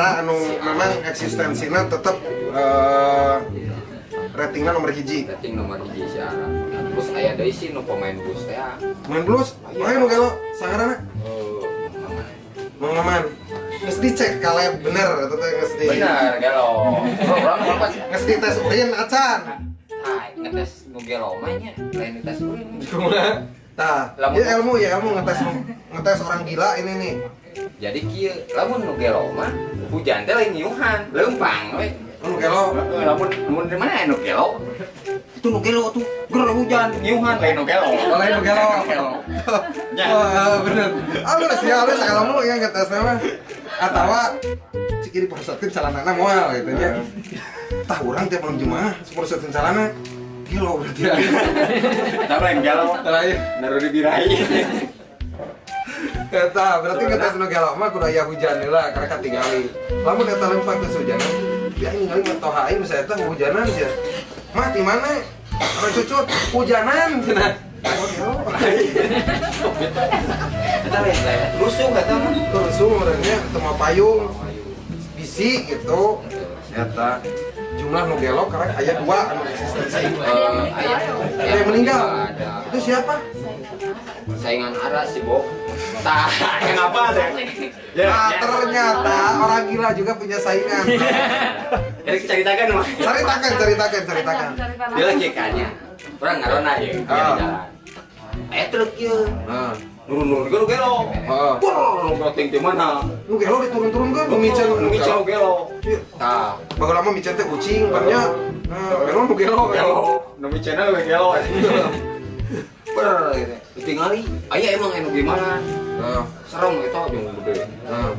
Ara anu memang eksistensinya tetap ratingnya nomor 1. Rating nomor 1 si Ara. Terus aya deui sih nu pemain blues teh. Main blues? Aya nu gelo sangarana? Mang Maman. Geus dicek kaleb bener eta teh geus di. Bener gelo. Urang apa geus dites urin acan. Tah, ngetes nu gelo mah nya, lain dites urin. Kumaha? Tah, ya ilmu ngetes orang gila ini nih. Jadi kieu, lamun nu gelo mah hujan teh lain nyiuhan, leumpang we. Nu gelo. Lamun mun di mana nu gelo? Itu nu gelo tuh, ger hujan nyiuhan lain nu gelo. Lain nu gelo. Wah, bener. Alus ya, alus ilmu ya ngetesna mah. Atawa cik ieu diporosotkeun calanana moal gitu nya. Tah urang tiap malam Jumaah diporosotkeun calana. Gelo berarti. Tah lain gelo. Lain naruh di birahi. Eta berarti ngetes nu gelo mah kudu aya hujan heula karena katingali. Lamun eta lempang geus hujanan, dia ningali matoha aing misalnya eta hujanan sia. Mah di mana? Orang cucut hujanan cenah. Oh gelo. Eta lain rusuh eta mah. Rusuh urangnya teu mawa payung. Bisi gitu. Eta jumlah nu gelo karena aya 2 anu eksistensi. Ada yang meninggal. Itu siapa? Saingan Ara si Bob. Tah, yang apa deh? Nah, ternyata orang gila juga punya saingan. Jadi ceritakan mah. Ceritakan. Dia lagi kanya. Orang ngarona ya, dia jalan. Truk ieu. Nurun-nurun ge nu gelo. Heeh. Nu ting di mana? Nu gelo diturun-turunkeun nu micen nu gelo. Tah, baheula mah micen teh ucing bannya. Nah, gelo nu gelo. Nu micenna we gelo. Ber gitu. Ditingali, aya emang anu gimana? Serem eta jeung gede.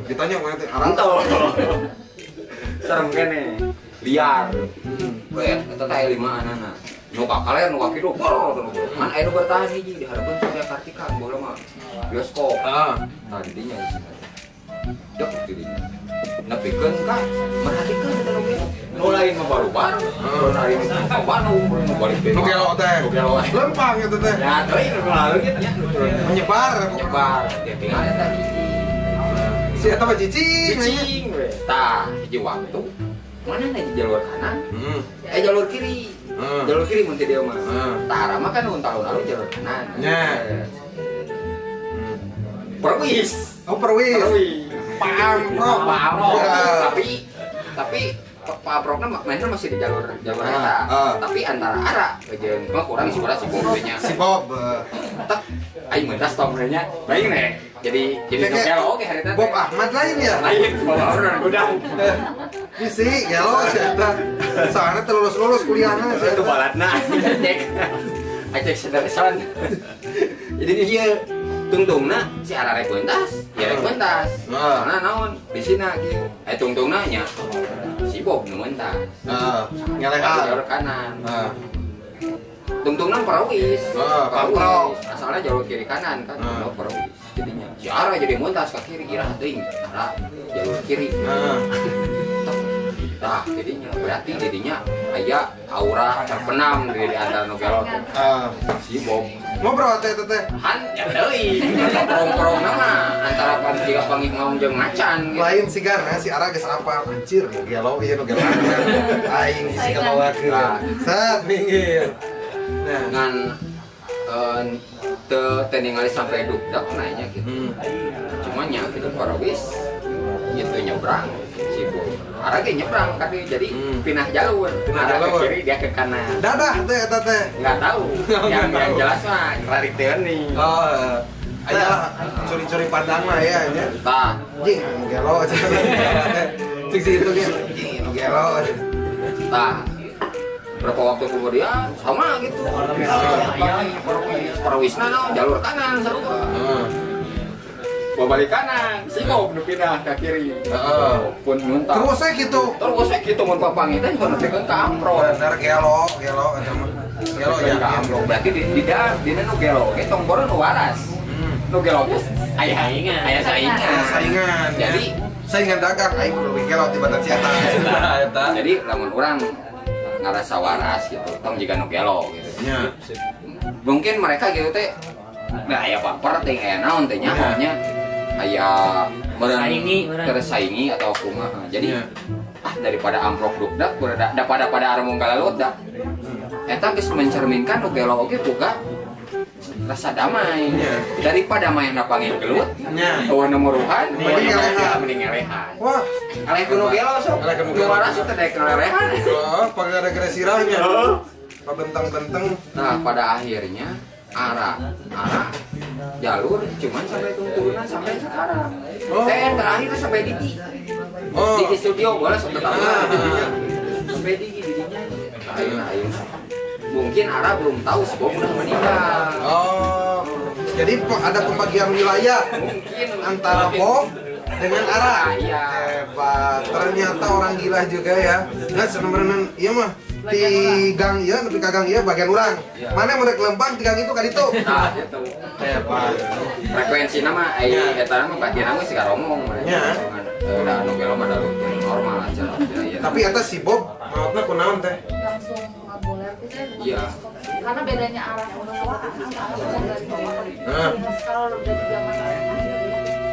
Ditanya mana teh arang. Serem kene. Liar. We eta teh 5 anana. Nu ka kaler nu ka kidul. Kan aya nu bertahan hiji di hareupeun Surya Kartika baheula mah. Bioskop. Heeh. Tah di dinya isina. Dek di dinya. Nepikeun ka merhatikeun eta nu gelo. Nu lain mah baru-baru. Nu lain mah Bandung, nu balik deui. Nu gelo teh. Nu gelo. Lempang eta teh. Ya teuing nu lalu kitu nya. Menyebar, menyebar. Dia tinggal eta hiji. Si eta mah cicing. Cicing we. Tah, hiji waktu mana di jalur kanan? Jalur kiri. Jalur kiri mun teh dia mah. Tah arah mah kan alun-alun jalur kanan. Nya. Perwis. Oh, perwis. Pak Amprok. Pak Amprok. Tapi Pak Amprokna mainnya masih di jalur eta. Tapi antara arah jeung mah kurang si bola si Bob nya. Si Bob. Tek aing mentas tomrenya. Lain nih. Jadi nu gelo oge hari teh. Bob Ahmad lain ya? Lain, Bob Ahmad udah. Bisi gelo si eta. Soalnya teu lulus-lulus kuliahna si eta balatna. Cek. Acek sederesan. Jadi ieu tungtungna si Ara rek pentas, ya rek pentas. Soalna naon bisina kieu. Tungtungna nya si Bob nu mentas. Heeh, ngelehan jalur kanan. Heeh. Tungtungna perwis. Heeh, Pamprok. Asalnya jalur kiri kanan kan, uh, perwis. Jadinya si Ara jadi mentas ke kiri, kira teuing Ara jalur kiri. Heeh. Tah, jadinya berarti jadinya aya aura terpenam di antara nu gelo teh. Si Bob ngobrol teh teh. Han ya deui. Prong-prongna mah antara pan jiga pangih maung jeung macan gitu. Lain sigana si Ara geus apal anjir nu gelo ieu nu gelo. Aing si kabawakeun. Sat minggir. Nah, ngan teu ningali sampai dugdag nanya gitu. Cuman nya kitu parawis gitu nyebrang si Bob. Ara ge nyebrang kan jadi pindah jalur. Pindah jalur ke kiri dia ke kanan. Dadah teh eta teh. Enggak tahu. Yang jelas mah rariteun nih. Oh. Aya curi-curi pandang mah ya nya. Tah. Jing nu gelo teh. Cik si itu ge jing nu gelo. Tah. Berapa waktu kemudian sama gitu. Perwisna naon jalur kanan sarua. Balik kanan, si Bob nu pindah ke kiri. Heeh. Pun muntah. Terus saya gitu. Terus saya gitu mun papangi teh mun nepikeun ka Amprok. Bener gelo, gelo eta mah. Gelo ya ka Amprok. Berarti di dina nu gelo ge tong boro nu waras. Nu gelo ge aya saingan. Aya saingan. Saingan. Jadi saingan dagang aing kudu leuwih gelo tibatan si eta. Eta. Jadi lamun urang ngarasa waras gitu, tong jiga nu gelo gitu. Nya. Mungkin mereka gitu teh nah aya baper teh aya naon teh nyaho nya. Aya meureun tersaingi atau kumaha. Jadi daripada amplop dukdak pada pada armung galalut dah. Eta geus mencerminkan nu gelo oge boga rasa damai. Daripada main napangin gelut, eueuh nomoruhan, mending ngelehan. Wah, aleh kuno gelo sok. Nu waras teh daek ngelehan. Heeh, pagara-gara sirahnya. Pabentang-benteng. Nah, pada akhirnya arah jalur cuman sampai turunan sampai sekarang. Terakhir sampai Diki. Diki studio boleh sok tetap. Sampai Diki didinya. Ayo. Mungkin Ara belum tahu sebab udah meninggal. Oh, jadi ada pembagian wilayah mungkin antara Bob dengan Ara. Iya. Hebat. Ternyata orang gila juga ya. Nggak sebenarnya iya mah di gang iya, nepi ka gang iya bagian urang. Mana mau rek lempang di gang itu ka ditu. Nah, gitu. Hebat. Frekuensi nama ai eta mah bagian mah siga romong. Nya. Udah nu gelo mah normal aja. Tapi eta si Bob maotna kunaon teh? Langsung ngaboler gitu ya. Iya. Karena bedanya arah sama bawah, arah dari bawah. Kalau udah di zaman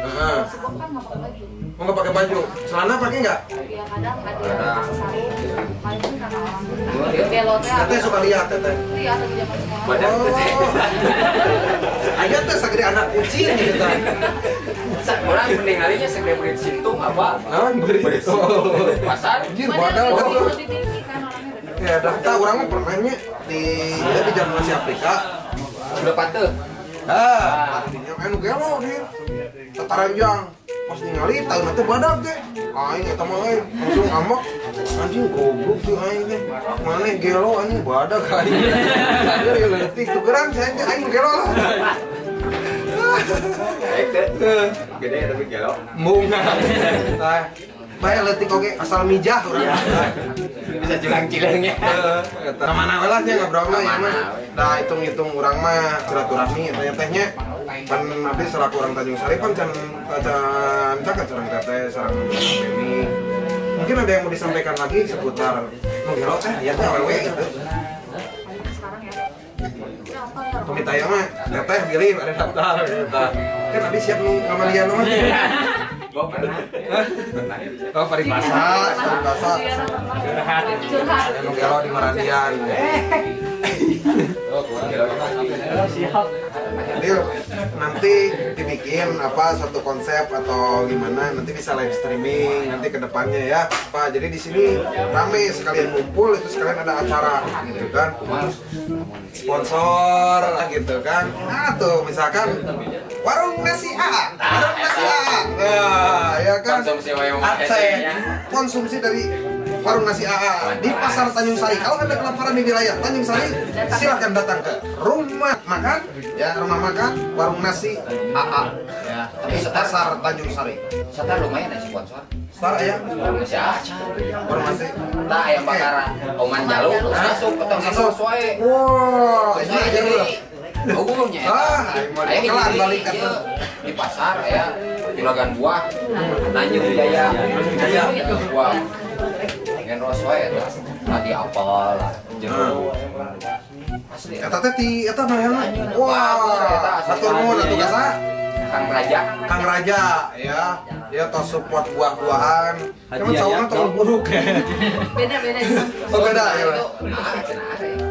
Heeh. Si Bob kan nggak pakai baju. Oh, nggak pakai baju. Celana pakai nggak? Iya, kadang ada yang sarung. Paling kan karena orang belotnya. Teteh suka lihat teteh. Iya, lagi zaman sekolah. Badan teteh. Aya teh sagede anak kucing gitu. Orang meninggalnya segede berit sintung apa? Naon berit pasar. Anjir, badal lebih tinggi kan orangnya. Ya, daftar orang mah pernahnya di zaman masih Afrika. Udah pateuh. Ah, artinya anu gelo dia. Tataranjang. Pas ningali tahu nanti badak teh. Aing eta mah euy langsung amok. Anjing goblok sih aing teh. Maneh gelo anjing badak aing. Sadar ya leutik tukeran saya teh aing gelo lah. Baik teh. Gede tapi gelo. Bunga. Tah. Bae leutik oge asal mijah urang. Bisa cilang-cilangnya. Heeh, eta mana we lah nya ngobrolna ieu mah. Nah, hitung-hitung urang mah silaturahmi eta tehnya. Pan abdi selaku orang Tanjung Sari pan can caket sareng teteh sareng Beni. Mungkin ada yang mau disampaikan lagi seputar nu gelo teh aya teh awewe gitu. Sekarang ya. Pamit aya mah teteh bilih ada daftar gitu. Kan abdi siap nu ngamalian mah. Gua pernah. Pernah. Oh, paribasa, paribasa. Curhat. Curhat. Nu gelo di Marandian. Siap. Jadi nanti dibikin apa satu konsep atau gimana nanti bisa live streaming nanti ke depannya ya Pak. Jadi di sini rame sekalian ngumpul itu sekalian ada acara gitu kan. Sponsor gitu kan. Nah tuh misalkan warung nasi A, warung nasi A. Nah, ya kan. Konsumsi dari warung nasi AA di Pasar Tanjung Sari. Kalau ada kelaparan di wilayah Tanjung Sari, silakan datang ke rumah makan, ya rumah makan warung nasi AA ya di Pasar Tanjung Sari. Setar lumayan ya sponsor. Setar ya. Warung nasi AA. Warung nasi. Tah ayam bakaran, oman jaluk, masuk ketemu sesuai. Wah, ini aja loh. Oh, nya. Ah, kelar balik di pasar ya. Juragan buah, Tanjung Jaya, Jaya. Buah. Ngenros wae eta. Tadi apel lah, jeruk. Asli. Eta teh ti eta naon? Wah, hatur nuhun atuh ka saha? Kang Raja. Kang Raja ya. Dia tos support buah-buahan. Cuman sauna terlalu buruk ya. Beda-beda. Oh, beda ya.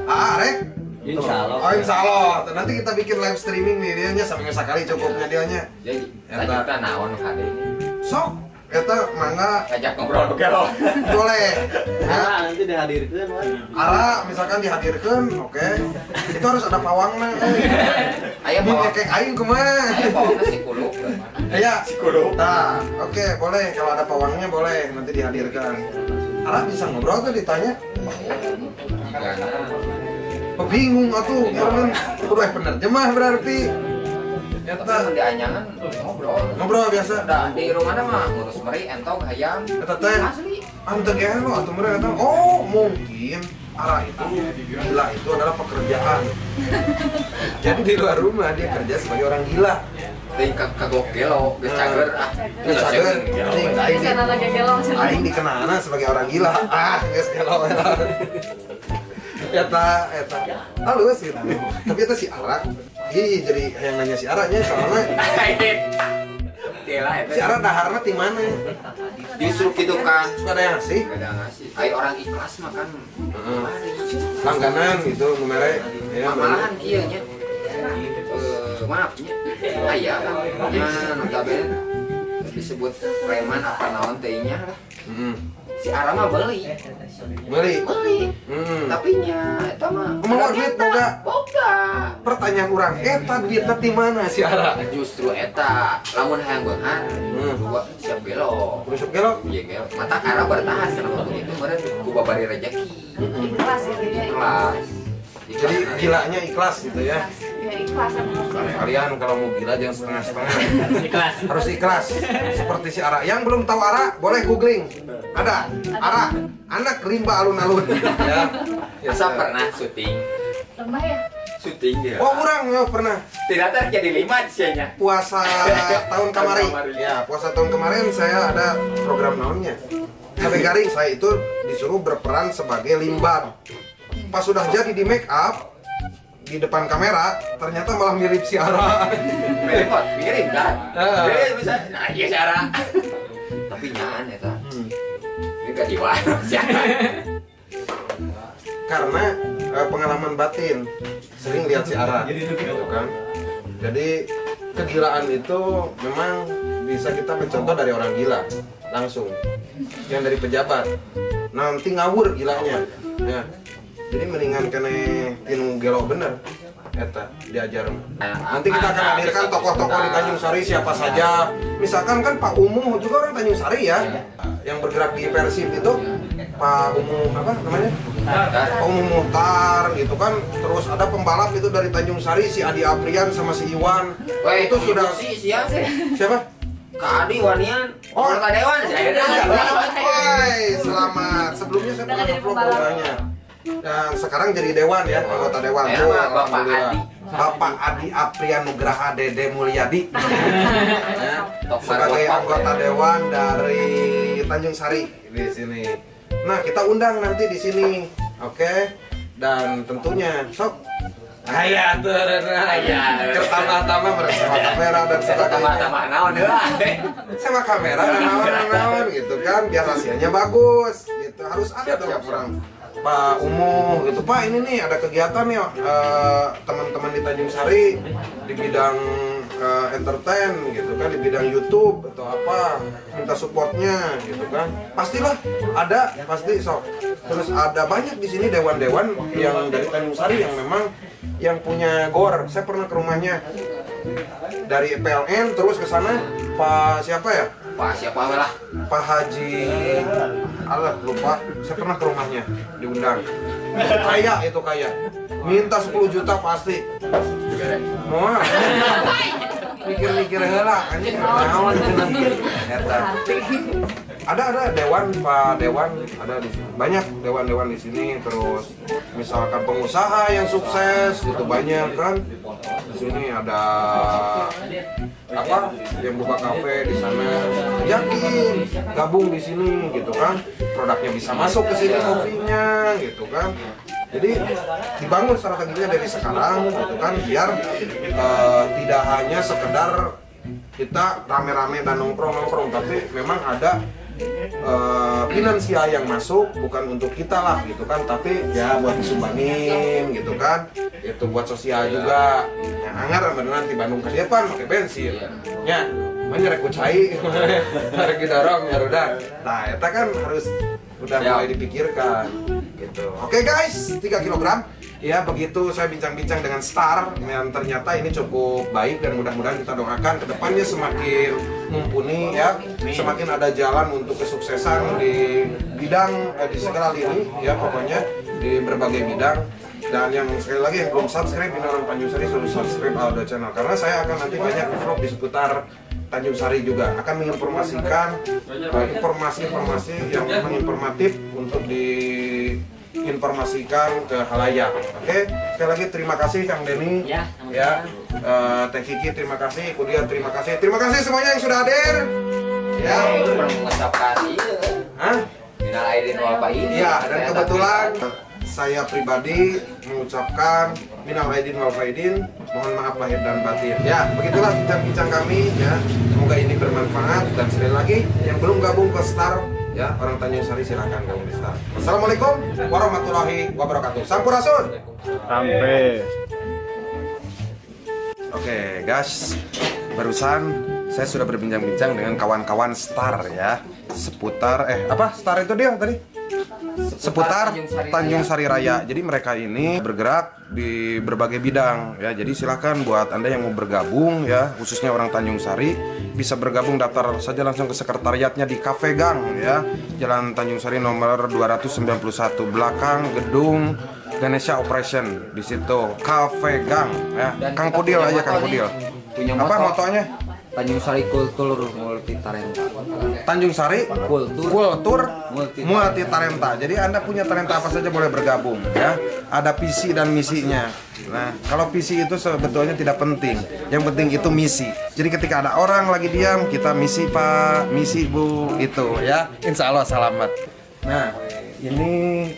Ah, rek. Insya Allah. Oh, insya Allah. Nanti kita bikin live streaming nih dianya sampai sekali cukupnya dianya. Jadi, eta naon hade. Sok, eta mangga ajak ngobrol gelo. Boleh. Nah, nanti dihadirkeun. Ara misalkan dihadirkeun, oke. Itu harus ada pawangna euy. Aya pawang. Kayak aing kumaha? Aya pawangna si kuluk. Aya si kuluk. Nah, oke, boleh kalau ada pawangnya boleh nanti dihadirkan. Ara bisa ngobrol tuh ditanya. Oh, bingung atuh, karena kudu penerjemah berarti. Eta di anyangan ngobrol. Ngobrol biasa. Da di rumahna mah ngurus meri entog hayam. Eta teh asli. Anteg gelo atuh meureun eta. Oh, mungkin Ara itu gila itu adalah pekerjaan. Jadi di luar rumah dia kerja sebagai orang gila. Teuing kagok gelo, geus cager ah. Geus cager. Aing dikenalna sebagai orang gila. Ah, geus gelo. Eta halus gitu. Tapi eta si Ara. Ih, jadi yang nanya si Aranya soalnya Si Ara daharna ti mana? Justru gitu kan. Suka ada yang ngasih? Ada yang ngasih. Ai orang ikhlas mah kan. Langganan gitu nu mere. Ya, malahan kieu nya. Maaf nya. Aya kan. Nya notabene disebut preman apa naon teh nya lah. Si Ara mah beli. Beli. Tapi nya eta mah mau duit boga. Boga. Pertanyaan urang eta duitna ti mana si Ara? Justru eta lamun hayang beunghar dua siap gelo. Siap gelo? Iya gelo. Mata Ara bertahan kenapa begitu meureun ku babari rezeki. Ikhlas gitu ya. Ikhlas. Jadi gilanya ikhlas gitu ya. Ya ikhlas. Kalian kalau mau gila jangan setengah-setengah. Ikhlas. Harus ikhlas. Seperti si Ara. Yang belum tahu Ara boleh googling. Ada Ara, anak rimba alun-alun. Ya. Asa pernah syuting. Lemah ya? Syuting ya. Oh, orang ya pernah. Tidak terjadi 5 sianya. Puasa tahun kemarin. Ya, puasa tahun kemarin saya ada program naonnya. Sampai garing saya itu disuruh berperan sebagai limbat. Pas sudah jadi di make up di depan kamera, ternyata malah mirip si Ara. Mirip, mirip kan? Mirip bisa. Nah, iya si Ara. Tapi nyaan eta. Ini kejiwaan si Ara. Karena pengalaman batin sering lihat si Ara, gitu kan. Jadi kegilaan itu memang bisa kita mencontoh dari orang gila langsung. Yang dari pejabat. Nanti ngawur gilanya. Ya. Jadi mendingan kene tinu gelo bener eta diajar. Nanti kita akan hadirkan tokoh-tokoh di Tanjung Sari siapa saja. Misalkan kan Pak Umuh juga orang Tanjung Sari ya. Yang bergerak di Persib itu Pak Umuh apa namanya? Pak Umuh Muhtar gitu kan. Terus ada pembalap itu dari Tanjung Sari si Adi Aprian sama si Iwan. Weh, itu sudah si siapa? Kak Adi Wanian. Oh, Kak Dewan saya. Woi, selamat. Sebelumnya saya pernah vlog rumahnya. Dan sekarang jadi dewan ya, anggota dewan. Ya, tuh, Bapak Adi. Bapak Adi Aprian Nugraha Dede Mulyadi. Ya, sebagai anggota dewan dari Tanjung Sari di sini. Nah, kita undang nanti di sini. Oke. Dan tentunya sok aya tuh, aya. Pertama-tama bersama kamera dan sebagainya. Pertama-tama naon heula. Sama kamera dan naon-naon gitu kan, biar hasilnya bagus gitu. Harus ada dong orang. Pak Umuh gitu, Pak ini nih ada kegiatan nih teman-teman di Tanjung Sari di bidang entertain gitu kan, di bidang YouTube atau apa, minta supportnya gitu kan. Pastilah ada, pasti sok. Terus ada banyak di sini dewan-dewan yang dari Tanjung Sari yang memang yang punya gor. Saya pernah ke rumahnya dari PLN terus ke sana Pak siapa ya? Pak siapa lah? Pak Haji, alah lupa. Saya pernah ke rumahnya, diundang. Kaya itu kaya. Minta 10 juta pasti. Mau? Mikir-mikir heula anjing naon cenah. Eta. Ada dewan, Pak Dewan ada di sini. Banyak dewan-dewan di sini. Terus misalkan pengusaha yang sukses gitu banyak kan. Di sini ada apa yang buka kafe di sana. Yakin gabung di sini gitu kan. Produknya bisa masuk ke sini kopinya gitu kan. Jadi dibangun strateginya dari sekarang gitu kan, biar tidak hanya sekedar kita rame-rame dan nongkrong-nongkrong, tapi memang ada finansial yang masuk bukan untuk kita lah gitu kan, tapi ya buat disumbangin gitu kan, itu buat sosial juga. Ya, anggar beneran di Bandung ke depan pakai bensin ya, mana rek cai rek didorong ya udah. Nah itu kan harus udah mulai dipikirkan gitu. Oke guys, 3 kilogram ya, begitu saya bincang-bincang dengan Star yang ternyata ini cukup baik dan mudah-mudahan kita doakan kedepannya semakin mumpuni ya, semakin ada jalan untuk kesuksesan di bidang di segala lini ya, pokoknya di berbagai bidang. Dan yang sekali lagi yang belum subscribe ini orang Tanjung Sari suruh subscribe Aldo Channel, karena saya akan nanti banyak vlog di seputar Tanjung Sari juga, akan menginformasikan informasi-informasi yang memang informatif untuk diinformasikan ke halayak. Oke, sekali lagi terima kasih Kang Denny, ya, ya, Teh Kiki terima kasih, Kudia terima kasih semuanya yang sudah hadir. Ya, mengucapkan iya. Hah? Minal aidin wal faizin. Iya, dan kebetulan saya pribadi mengucapkan minal aidin wal faizin, mohon maaf lahir dan batin. Ya, begitulah bincang-bincang kami ya. Semoga ini bermanfaat dan sekali lagi yang belum gabung ke Star ya, orang Tanjung Sari silakan gabung di Star. Wassalamualaikum warahmatullahi wabarakatuh. Sampurasun. Sampai. Oke, guys. Barusan saya sudah berbincang-bincang dengan kawan-kawan Star ya, seputar apa Star itu dia tadi? Seputar Tanjung Sari Raya. Jadi mereka ini bergerak di berbagai bidang ya. Jadi silakan buat Anda yang mau bergabung ya, khususnya orang Tanjung Sari bisa bergabung, daftar saja langsung ke sekretariatnya di Cafe Gang ya, Jalan Tanjung Sari nomor 291 belakang gedung Ganesha Operation, di situ Cafe Gang ya. Dan Kang kita Pudil punya aja, moto Kang nih. Pudil. Punya Apa moto. motonya? Tanjung Sari Kultur Multi Talenta. Tanjung Sari Kultur Kultur Multi Multi Talenta. Jadi Anda punya talenta apa saja boleh bergabung ya. Ada visi dan misinya. Nah, kalau visi itu sebetulnya tidak penting. Yang penting itu misi. Jadi ketika ada orang lagi diam, kita misi Pak, misi Bu, itu ya. Insya Allah selamat. Nah, ini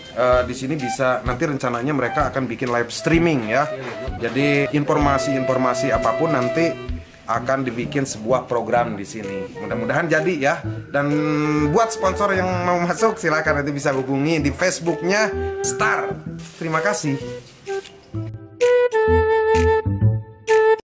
di sini bisa nanti rencananya mereka akan bikin live streaming ya. Jadi informasi-informasi apapun nanti akan dibikin sebuah program di sini. Mudah-mudahan jadi ya. Dan buat sponsor yang mau masuk silakan nanti bisa hubungi di Facebooknya Star. Terima kasih.